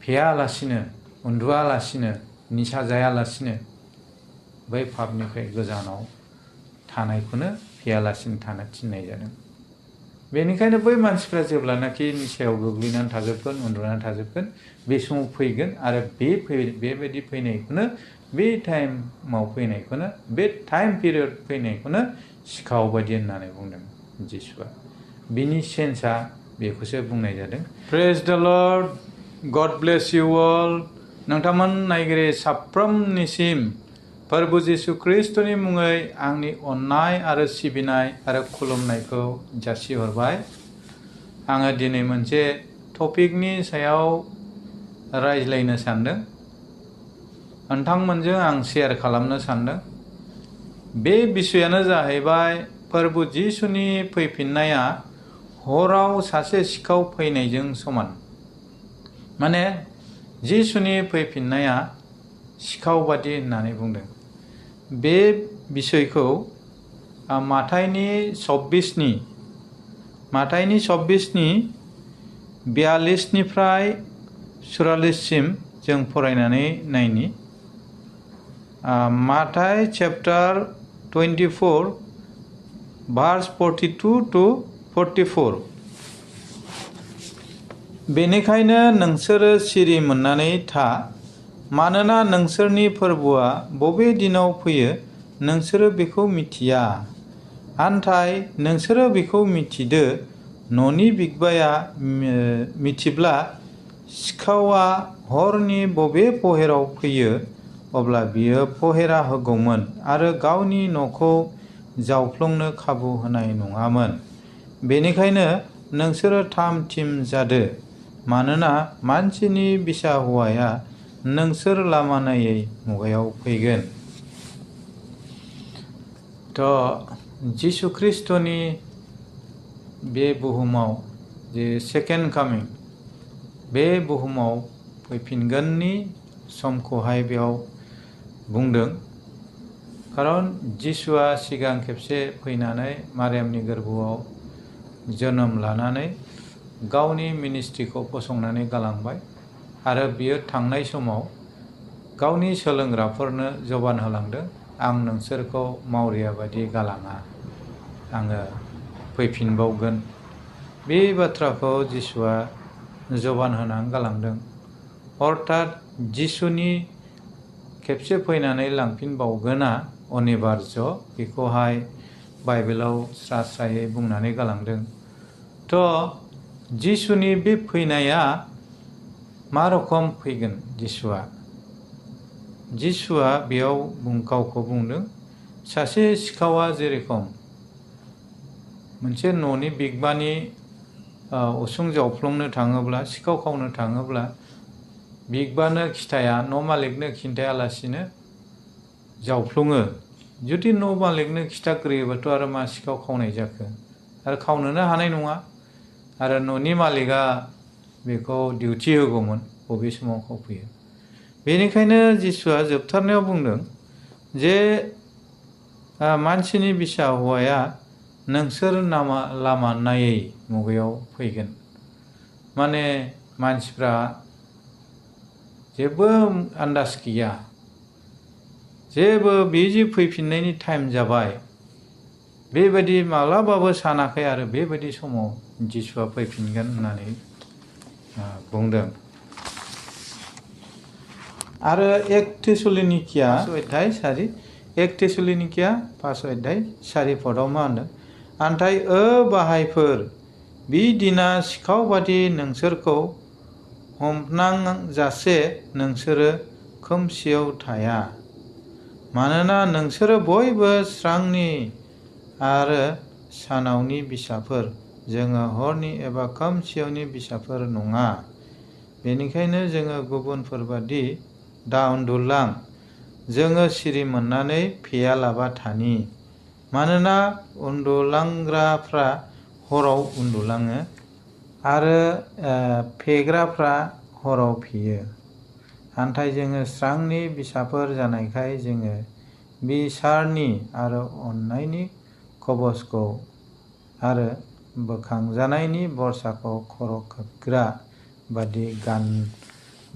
फेयालासिनो उन्दुआलासिनो निसा जायालासिनो बै पापनिफ्राय गोजानाव थानायखौनो फेयालासिनो थानो थिननाय जादों। बेनिखायनो बै मानसिफ्रा जेब्लानाखि निसायाव गोग्लैनानै थाजोबगोन उन्दुनानै थाजोबगोन बे समाव फैगोन आरो बेबायदि फैनायखौनो बे टाइमाव फैनायखौनो बे टाइम पिरियड फैनायखौनो सिखाव बायदि होननानै बुंदों जिसुआ। बिनि सेन्सआ बेखौसो बुंनाय जादों। प्रेज द लर्ड, गड ब्लेस इउ अल। नोंथांमोन नायगिरि साफ्रोमनिसिम प्रभु जिसु ख्रिस्टनि मुङै आंनि अननाय आरो सिबिनाय आरो खुलुमनायखौ जासिहरबाय। आङो दिनै मोनसे टपिकनि सायाव रायज्लायनो सानदों, नोंथांमोनजों आं शेयार खालामनो सानदों। बे बिसयानो जाहैबाय प्रभु जिसुनि फैफिननाया हराव सासे सिखाव फैनायजों समान। माने जिसुनि फैफिननाया सिखाव बादि होननानै बुंदों। बे बिसयखौ माथाइनि 26नि 42निफ्राय 44सिम जों फरायनानै नायनि। माथाइ चैप्टार 24 भार्स 42 to 44। बेनिखायनो नोंसोरो सिरि मोननानै था, मानोना नोंसोरनि फोरबोआ बबे दिनाव फैयो नोंसोरो बेखौ मिथिया। नाथाय नोंसोरो बेखौ मिथिदो, न'नि बिगोमाया मिथिब्ला सिखावा हरनि बबे पहराव फैयो अब्ला बियो पहरा होगौमोन आरो गावनि न'खौ जावफ्लंनो खाबु होनाय नङामोन। बेनिखायनो नोंसोरो थाम थिम जादो, मानोना मानसिनि बिसा हौवाया नोंसोर लामा नायै मुगायाव फैगोन। जिसु ख्रिस्टनि बे बुहुमाव जे सेकेन्ड कामिं, बे बुहुमाव फैफिनगोननि समखौहाय बेयाव बुंदों। खारन जिसुआ सिगां खेबसे फैनानै मारियामनि गोरबोआव जोनोम लानानै गावनि मिनिस्ट्रिखौ फसंनानै गालांबाय आरो बियो थांनाय समाव गावनि सोलोंग्राफोरनो जबान होलांदों, आं नोंसोरखौ मावरिया बायदि गालाङा, आङो फैफिनबावगोन। बे बाथ्राखौ जिसुआ जबान होनानै गालांदों। अर्थात जिसुनि खेबसे फैनानै लांफिनबावगोना अनिबार्य, बेखौहाय बाइबेलाव स्रा स्रायै बुंनानै गालांदों। जिसुनि बे फैनाया मा रखम फैगोन? जिसुआ बेयाव गावखौ बुंदों, सासे सिखावा जेरेखम मोनसे न'नि बिगोमानि उसुं जावफ्लंनो थाङोब्ला, सिखाव खावनो थाङोब्ला बिगोमानो खिथाया, न' मालिकनो खिन्थायालासिनो जावफ्लङो। जुदि न' मालिकनो खिथाग्रोयोबाथ' आरो मा सिखाव खावनाय जाखो, आरो खावनोनो हानाय नङा। आरो न'नि मालिकआ बेखौ डिउटि होगौमोन बबे समाव खावफैयो। बेनिखायनो जिसुआ जोबथारनायाव बुंदों जे मानसिनि बिसा हौवाया नोंसोर लामा नायै मुगायाव फैगोन। माने मानसिफ्रा जेबो आन्दाज गैया, जेबो बे जे फैफिननायनि टाइम जाबाय बेबायदि माब्लाबाबो सानाखै आरो बेबायदि समाव जिसुआ फैफिनगोन होननानै बुंदों। आरो 1 थेसलिनिकिया 5 अध्याय 4 पदआव मा होनदों? नाथाय बाहायफोर, बि दिना सिखाव बादि नोंसोरखौ हमनांजासे नोंसोरो खोमसियाव थाया। मानोना नोंसोरो बयबो स्रांनि आरो सानावनि बिसाफोर, जोङो हरनि एबा खोमसियावनि बिसाफोर नङा। बेनिखायनो जोङो गुबुनफोरबादि दा उन्दुलां, जोङो सिरि मोननानै फेयालाबा थानि। मानोना उन्दुलांग्राफ्रा हराव उन्दुलाङो आरो फेग्राफ्रा हराव फेयो। नाथाय जोङो स्रांनि बिसाफोर जानायखाय जोङो बिसारनि आरो अननायनि कवचखौ आरो बोखांजानायनि बरसाखौ खर' खोबग्रा बादि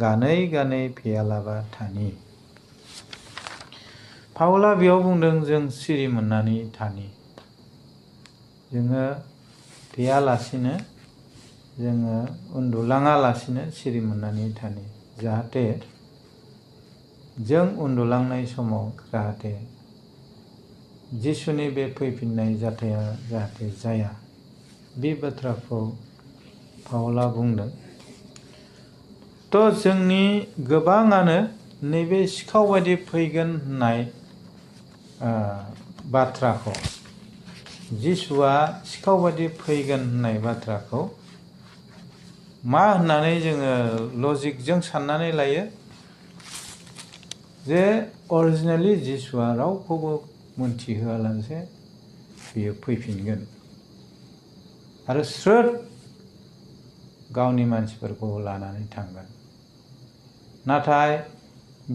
गानै गानै फेयालाबा थानि। पाउला बेयाव बुंदों जों सिरि मोननानै थानि। जोङो फेयालासिनो जोङो उन्दुलाङालासिनो सिरि मोननानै थानि, जाहाथे जों उन्दुलांनाय समाव जाहाथे जिसुनि बे फैफिननाय जाथाया जाहाथे जाया, बे बाथ्राखौ पाउला बुंदों। जोंनि गोबाङानो नैबे सिखाव बायदि फैगोन होननाय बाथ्राखौ, जिसुआ सिखाव बायदि फैगोन होननाय बाथ्राखौ मा होननानै जोङो लजिकजों साननानै लायो जे अरिजिनेलि जिसुआ रावखौबो मोनथिहोआलासे बियो फैफिनगोन आरो स्रोद गावनि मानसिफोरखौ लानानै थांगोन। नाथाय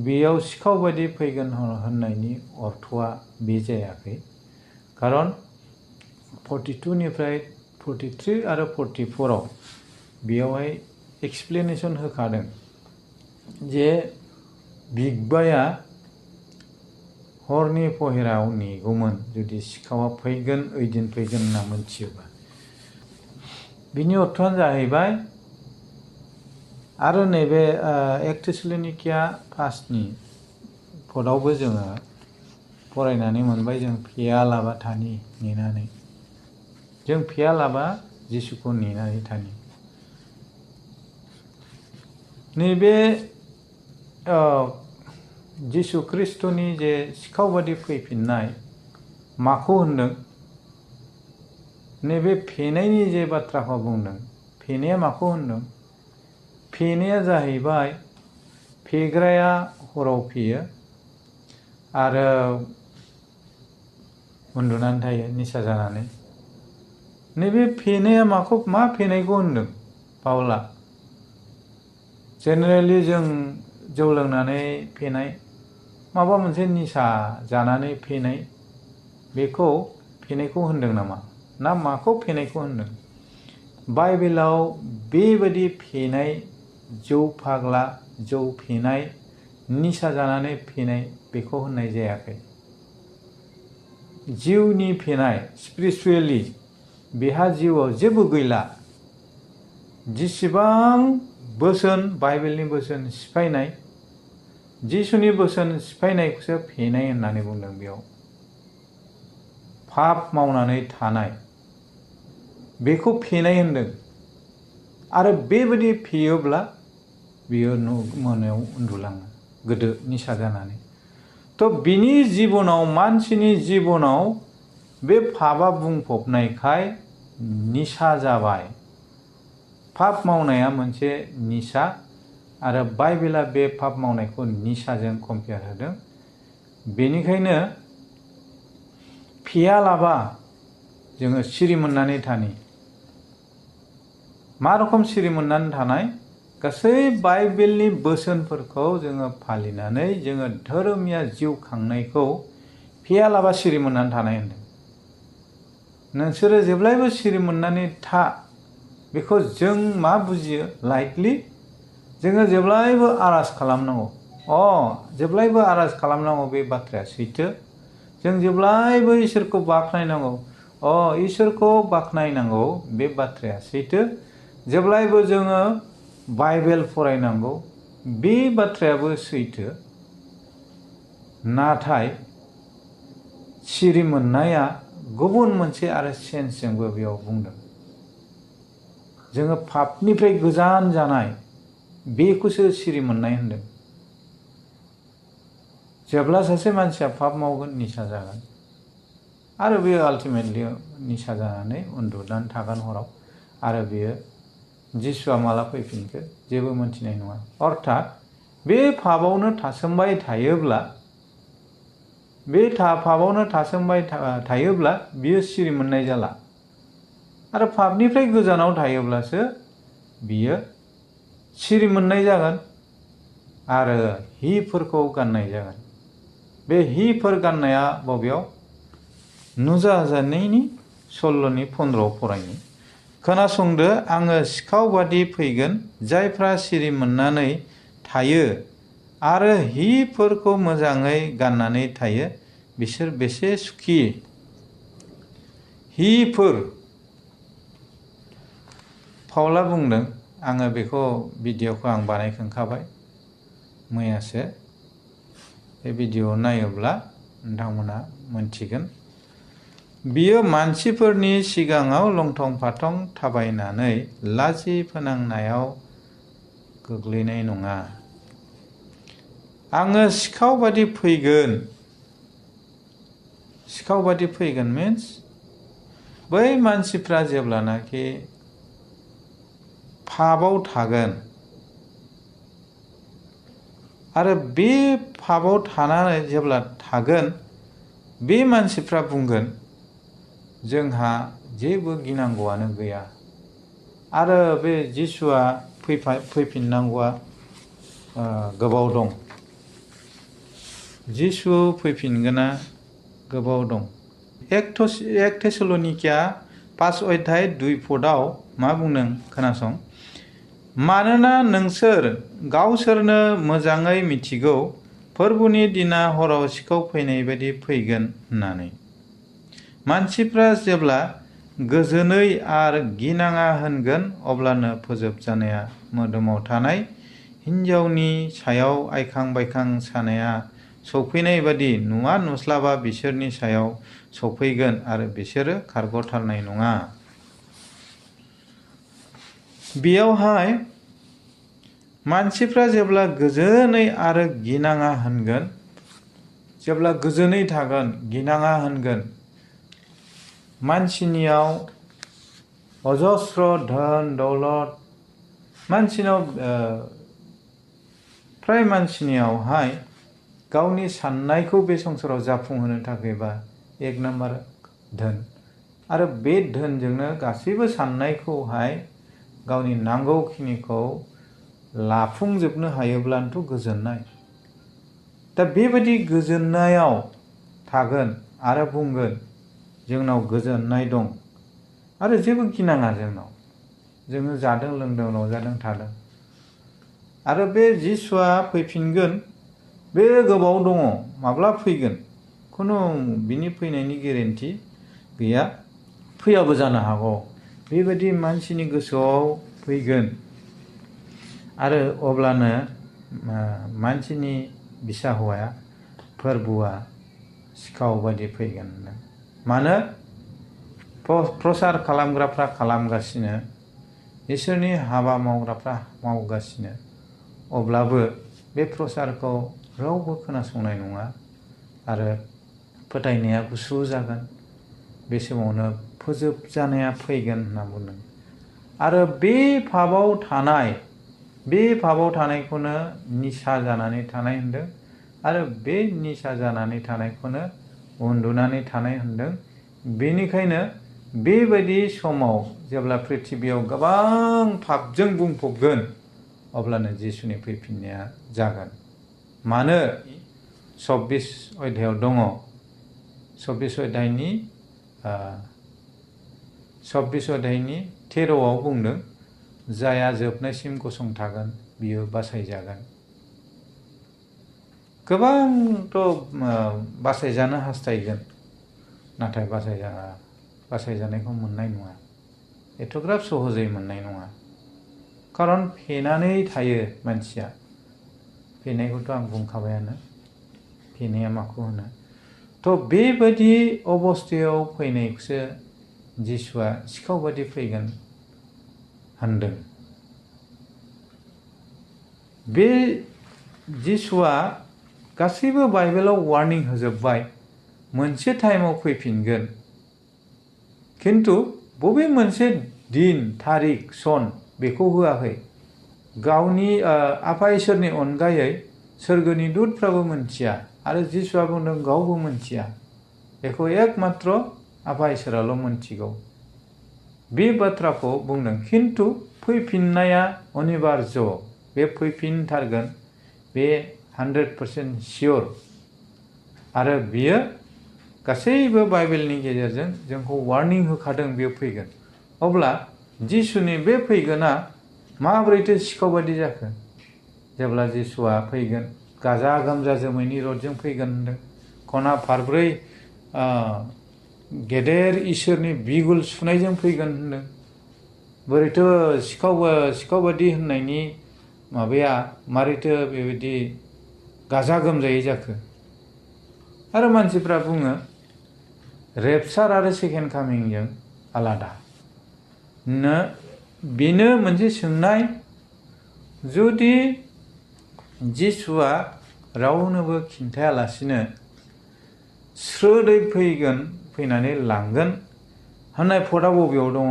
बेयाव सिखाव बायदि फैगोन होननायनि अर्थआ बे जायाखै। खारन 42 निफ्राय 43 आरो 44 आव बेयावहाय एक्सप्लेनेसन होखादों जे बिग्बाया हरनि पहेराव नेगौमोन जुदि सिखावा फैगोन ओइदिन फैगोन होनना मोनथियोबा। बिनि अर्थआनो जाहैबाय आरो नैबे 1 थेसलोनिकिया 5नि पदावबो जोङो फरायनानै मोनबाय, जों फेयालाबा थानि नेनानै। जों फेयालाबा जिसुखौ नेनानै थानि। नैबे जिसु ख्रिस्ट'नि जे सिखाव बादि फैफिननाय माखौ होनदों? नैबे फेनायनि जे बाथ्राखौ बुंदों, फेनाया माखौ होनदों? फेनाया जाहैबाय फेग्राया हराव फेयो आरो उन्दुनानै थायो निसा जानानै। नैबे फेनाया मा फेनायखौ होनदों पाउला? जेनेरेलि जों जौ लोंनानै फेनाय, माबा मोनसे निसा जानानै फेनाय, बेखौ फेनायखौ होनदों नामा? ना माखौ फेनायखौ होनदों? बाइबेलाव बेबायदि फेनाय, जौ फाग्ला, जौ फेनाय, निसा जानानै फेनाय, बेखौ होननाय जायाखै। जिउनि फेनाय, स्पिरिचुवेलि बेहा जिउआव जेबो गैला। जेसेबां बोसोन, बाइबेलनि बोसोन सिफायनाय, जिसुनि बोसोन सिफायनायखौसो फेनाय होननानै बुंदों बेयाव। पाप मावनानै थानाय, बेखौ फेनाय होनदों। आरो बेबायदि फेयोब्ला बियो मोनायाव उन्दुलाङो गोदो निसा जानानै। बिनि जिबनाव, मानसिनि जिबनाव बे पापआ बुंफबनायखाय निसा जाबाय। पाप मावनाया मोनसे निसा, आरो बाइबेला बे पाप मावनायखौ निसाजों कम्पेयार होदों। बेनिखायनो फेयालाबा जोङो सिरि मोननानै थानि। मा रखम सिरि मोननानै थानाय? गासै बाइबेलनि बोसोनफोरखौ जोङो फालिनानै जोङो धोरोमिया जिउ खांनायखौ फेयालाबा सिरि मोननानै थानाय होनदों। नोंसोरो जेब्लायबो सिरि मोननानै था, बेखौ जों मा बुजियो? लाइटलि जोङो जेब्लायबो आरज खालामनांगौ। जेब्लायबो आरज खालामनांगौ, बे बाथ्राया सैथो। जों जेब्लायबो इसोरखौ बाख्नायनांगौ। इसोरखौ बाख्नायनांगौ, बे बाथ्राया सैथो। जेब्लायबो जोङो बाइबेल फरायनांगौ, बे बाथ्रायाबो सैथो। नाथाय सिरि मोननाया गुबुन मोनसे आरो सेन्सजोंबो बेयाव बुंदों। जोङो पापनिफ्राय गोजान जानाय, बेखौसो सिरि मोननाय होनदों। जेब्ला सासे मानसिया पाप मावगोन, निसा जागोन, आरो बेयो आल्टिमेटलि निसा जानानै उन्दुनानै थागोन हराव, आरो बेयो जिसुआ माला फैफिनखो जेबो मोनथिनाय नङा। अर्थात बे पापआवनो थासोमबाय थायोब्ला, बियो सिरि मोननाय जाला। आरो पापनिफ्राय गोजानाव थायोब्लासो बियो सिरि मोननाय जागोन आरो हिफोरखौ गाननाय जागोन। बे हिफोर गाननाया बबेयाव? नुजाजानायनि 16नि 15 फरायनि। खोनासंदो, आङो सिखाव बादि फैगोन। जायफ्रा सिरि मोननानै थायो आरो हिफोरखौ मोजाङै गाननानै थायो बिसोर बेसे सुखि। हिफोर पाउला बुंदों, आङो बेखौ भिडिअ'खौ आं बानायखांखाबाय मैयासो। बे भिडिअ नायोब्ला नोंथांमोना मोनथिगोन। बियो मानसिफोरनि सिगाङाव लंथं फाथं थाबायनानै लाजि फोनांनायाव गोग्लैनाय नङा। आङो सिखाव बादि फैगोन। सिखाव बादि फैगोन मिन्स बै मानसिफ्रा जेब्लानाखि पापआव थागोन आरो बे पापआव थानानै जेब्ला थागोन, बे मानसिफ्रा बुंगोन जोंहा जेबो गिनांगौआनो गैया आरो बे जिसुआ फैफिननांगौआ गोबाव दं। जिसु फैफिनगोना गोबाव दं। 1 थेसलनिकिया 5:2 मा बुंदों खोनासं। मानोना नोंसोर गावसोरनो मोजाङै मिथिगौ फोरबुनि दिना हराव सिखाव फैनाय बायदि फैगोन होननानै। मानसिफ्रा जेब्ला गोजोनै आरो गिनाङा होनगोन, अब्लानो फोजोबजानाया मोदोमाव थानाय हिन्जावनि सायाव आइखां बायखां सानाया सौफैनाय बादि नुवा नुस्लाबा बिसोरनि सायाव सौफैगोन आरो बिसोरो खारग'थारनाय नङा। बेयावहाय मानसिफ्रा जेब्ला गोजोनै आरो गिनाङा होनगोन, जेब्ला गोजोनै थागोन, गिनाङा होनगोन, मानसिनियाव अजस्र धोन दौलत, मानसिनाव फ्राय मानसिनियावहाय गावनि साननायखौ बे संसाराव जाफुंहोनो थाखायबा 1 नाम्बार धोन, आरो बे धोनजोंनो गासैबो साननायखौहाय गावनि नांगौखिनिखौ लाफुंजोबनो हायोब्लानोथ' गोजोननाय। दा बेबायदि गोजोननायाव थागोन आरो बुंगोन जोंनाव गोजोननाय दं आरो जेबो गिनाङा जोंनाव। जोङो जादों लोंदों रंजादों थादों। आरो बे जिसुआ फैफिनगोन, बे गोबाव दङ, माब्ला फैगोन खुनु बिनि फैनायनि गेरेन्टि गैया, फैयाबो जानो हागौ। बेबायदि मानसिनि गोसोआव फैगोन आरो अब्लानो मानसिनि बिसा हौवाया फोरबुआ सिखाव बायदि फैगोन। मानो? प्रसार खालामग्राफ्रा खालामगासिनो, इसोरनि हाबा मावग्राफ्रा मावगासिनो, अब्लाबो बे प्रसारखौ रावबो खोनासंनाय नङा आरो फोथायनाया गुसु जागोन। बे समावनो फोजोबजानाया फैगोन होनना बुंदों। आरो बे पापआव थानायखौनो निसा जानानै थानाय होनदों आरो बे निसा जानानै थानायखौनो उन्दुनानै थानाय होनदों। बेनिखायनो बेबायदि समाव जेब्ला प्रिथिबियाव गोबां पापजों बुंफबगोन, अब्लानो जिसुनि फैफिननाया जागोन। मानो? 26 अध्यायाव दङ। 26 अध्यायनि 13 बुंदों, जायहा जोबनायसिम गसंथागोन बियो बासायजागोन। गोबांथ' बासायजानो हास्थायगोन, नाथाय बासायजानायखौ मोननाय नङा। एथ'ग्राब सहजै मोननाय नङा। खारन फेनानै थायो मानसिया। फेनायखौथ' आं बुंखाबायानो, फेनाया माखौ होनो। थ' बेबायदि अबस्थायाव फैनायखौसो जिसुआ सिखाव बादि फैगोन होनदों। बे जिसुआ गासैबो बाइबेलाव वार्निं होजोब्बाय, मोनसे टाइमाव फैफिनगोन। खिन्थु बबे मोनसे दिन, थारिख, सन बेखौ होआखै। गावनि आफा इसोरनि अनगायै सोरगोनि दुतफ्राबो मोनथिया आरो जिसुआ बुंदों गावबो मोनथिया। बेखौ एकमात्र आफा इसोराल' मोनथिगौ। बे बाथ्राखौ बुंदों। खिन्थु फैफिननाया अनिबार्य, बे फैफिनथारगोन, बे 100% सियर। आरो बियो गासैबो बाइबेलनि गेजेरजों जोंखौ वार्निं होखादों, बेयो फैगोन। अब्ला जिसुनि बे फैगोना माबोरैथो सिखाव बादि जाखो? जेब्ला जिसुआ फैगोन गाजा गोमजा जोमैनि रथजों फैगोन होनदों। खना फारब्रै गेदेर इसोरनि बिगुल सुनायजों फैगोन होनदों। बोरैथ' सिखाव बादि होननायनि माबाया मारैथो बेबायदि गाजा गोमजायै जाखो? आरो मानसिफ्रा बुङो रेपचार आरो सेकेन्ड कामिंजों आलादा। बेनो मोनसे सोंनाय, जुदि जिसुआ रावनोबो खिन्थायालासिनो स्रोदै फैगोन, फैनानै लांगोन होननाय फटआ बबेयाव दङ?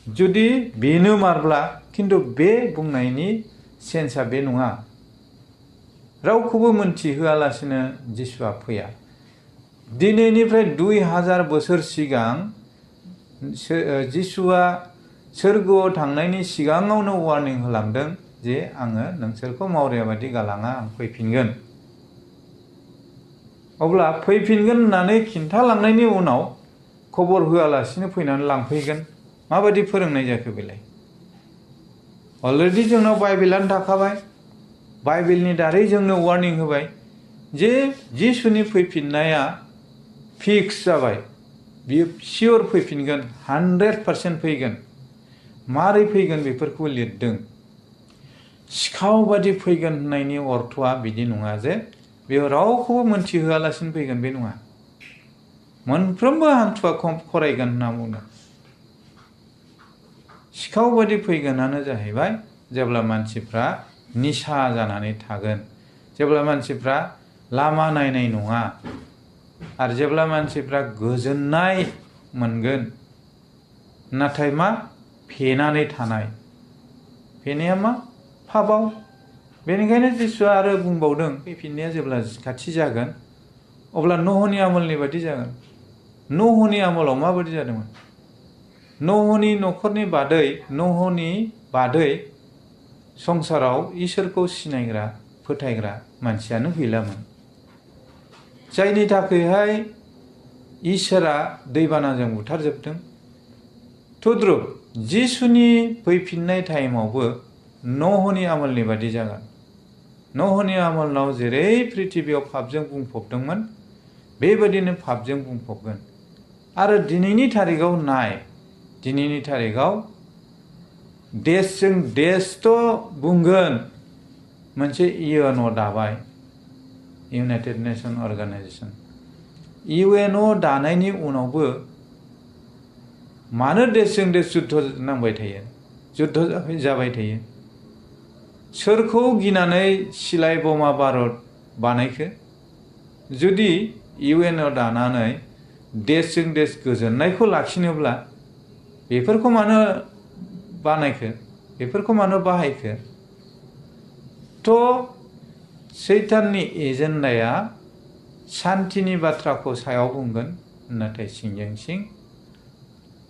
जुदि बेनो मारब्ला, खिन्थु बे बुंनायनि सेन्सआ बे नङा। रावखौबो मोनथिहोआलासिनो जिसुआ फैया। दिनैनिफ्राय 2000 बोसोर सिगां जिसुआ सोरगोआव थांनायनि सिगाङावनो वार्निं होलांदों जे आङो नोंसोरखौ मावरिया बादि गालाङा, आं फैफिनगोन। अब्ला फैफिनगोन होननानै खिन्थालांनायनि उनाव खबर होआलासिनो फैनानै लांफैगोन, माबायदि फोरोंनाय जाखो बेलाय? अलरेडि जोंनाव बाइबेलानो थाखाबाय। बाइबेलनि दारै जोंनो वार्निं होबाय जे जिसुनि फैफिननाया फिक्स जाबाय, बियो सियर फैफिनगोन, 100% फैगोन। मारै फैगोन बेफोरखौ लिरदों। सिखाव बादि फैगोन होननायनि अर्थआ बिदि नङा जे बेयाव रावखौबो मोनथिहोआलासिनो फैगोन, बे नङा। मोनफ्रोमबो हान्थुआ खरायगोन होनना बुंदों। सिखाव बादि फैगोनानो जाहैबाय जेब्ला मानसिफ्रा निसा जानानै थागोन, जेब्ला मानसिफ्रा लामा नायनाय नङा, आरो जेब्ला मानसिफ्रा गोजोननाय मोनगोन, नाथाय मा? फेनानै थानाय। फेनाया मा? पापाव। बेनिखायनो जिसुआ आरो बुंबावदों फैफिननाया जेब्ला खाथि जागोन अब्ला नहनि आमोलनि बादि जागोन। नहनि आमोलाव माबादि जादोंमोन? नहनि न'खरनि बादै संसाराव इसोरखौ सिनायग्रा, फोथायग्रा मानसियानो गैलामोन। जायनि थाखायहाय इसोरा दैबानाजों बुथारजोबदों। थुद्रुब जिसुनि फैफिननाय टाइमावबो नहनि आमोलनि बादि जागोन। नहनि आमोलनाव जेरै पृथिबियाव पापजों बुंफबदोंमोन, बेबायदिनो पापजों बुंफबगोन। आरो दिनैनि तारिखाव नाय, दिनैनि तारिखाव देशजों देशथ' बुंगोन मोनसे इउएनअ दाबाय, इउनाइटेड नेशन अर्गानाइजेसन। इउएनअ दानायनि उनावबो मानो देशजों देश जुद्ध नांबाय थायो, जुद्ध जाबाय थायो? सोरखौ गिनानै सिलाइ बमा भारत बानायखो? जुदि इउएनअ दानानै देशजों देश गोजोननायखौ लाखिनोब्ला बेफोरखौ मानो बानायखो? बेफोरखौ मानो बाहायखो? थ' सैताननि एजेन्डाया शान्तिनि बाथ्राखौ सायाव बुंगोन, नाथाय सिंजों सिं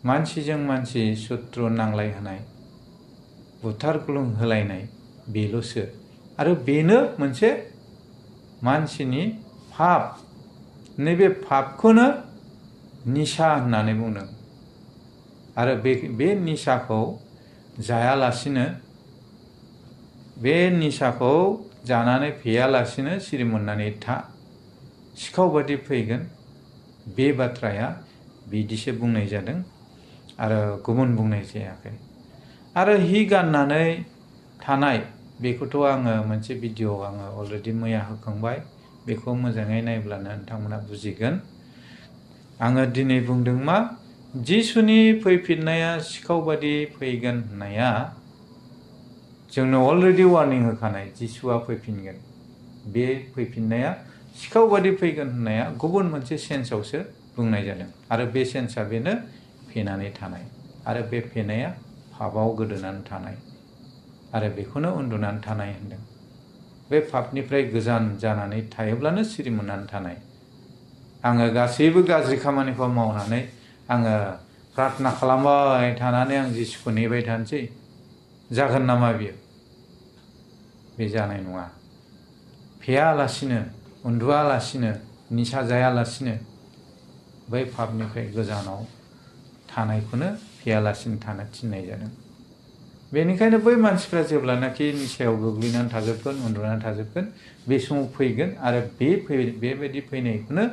मानसिजों मानसि सुथ्रु नांलायहोनाय, बुथारग्लुं होलायनाय, बेल'सो। आरो बेनो मोनसे मानसिनि पाप। नैबे पापखौनो निसा होननानै बुंदों। आरो बे निसाखौ जायालासिनो, बे निसाखौ जानानै फेयालासिनो सिरि मोननानै था, सिखाव बादि फैगोन। बे बाथ्राया बिदिसो बुंनाय जादों आरो गुबुन बुंनाय जायाखै। आरो हि गाननानै थानाय, बेखौथ' आङो मोनसे भिडिअ' आङो अलरेडि मैया होखांबाय। बेखौ मोजाङै नायब्लानो नोंथांमोना बुजिगोन। आङो दिनै बुंदों मा? जिसुनि फैफिननाया सिखाव बादि फैगोन होननाया जोंनो अलरेडि वार्निं होखानाय, जिसुआ फैफिनगोन। बे फैफिननाया सिखाव बादि फैगोन होननाया गुबुन मोनसे सेन्सआवसो बुंनाय जादों। आरो बे सेन्सआ बेनो फेनानै थानाय। आरो बे फेनाया पापाव गोदोनानै थानाय। आरो बेखौनो उन्दुनानै थानाय होनदों। बे पापनिफ्राय गोजान जानानै थायोब्लानो सिरि मोननानै थानाय। आङो गासैबो गाज्रि खामानिखौ मावनानै आङो प्रार्थना खालामबाय थानानै आं जिसुखौ नेबाय थानोसै, जागोन नामा बियो? बे जानाय नङा। फेयालासिनो, उन्दुआलासिनो, निसा जायालासिनो बै पापनिफ्राय गोजानाव थानायखौनो फेयालासिनो थानो थिननाय जादों। बेनिखायनो बै मानसिफ्रा जेब्लानाखि निसायाव गोग्लैनानै थाजोबगोन उन्दुनानै थाजोबगोन बे समाव फैगोन आरो बेबायदि फैनायखौनो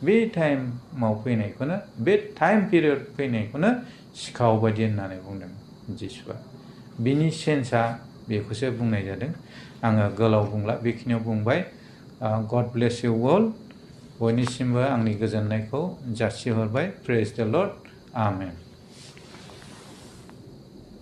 बे टाइमाव फैनायखौनो बे टाइम पिरियड फैनायखौनो सिखाव बायदि होननानै बुंदों जिसुआ। बिनि सेन्सआ बेखौसो बुंनाय जादों। आङो गोलाव बुंला, बेखिनियाव बुंबाय। गड ब्लेस इउ अल। बयनिसिमबो आंनि गोजोननायखौ जासिहरबाय। प्रेज द लर्ड। आमेन।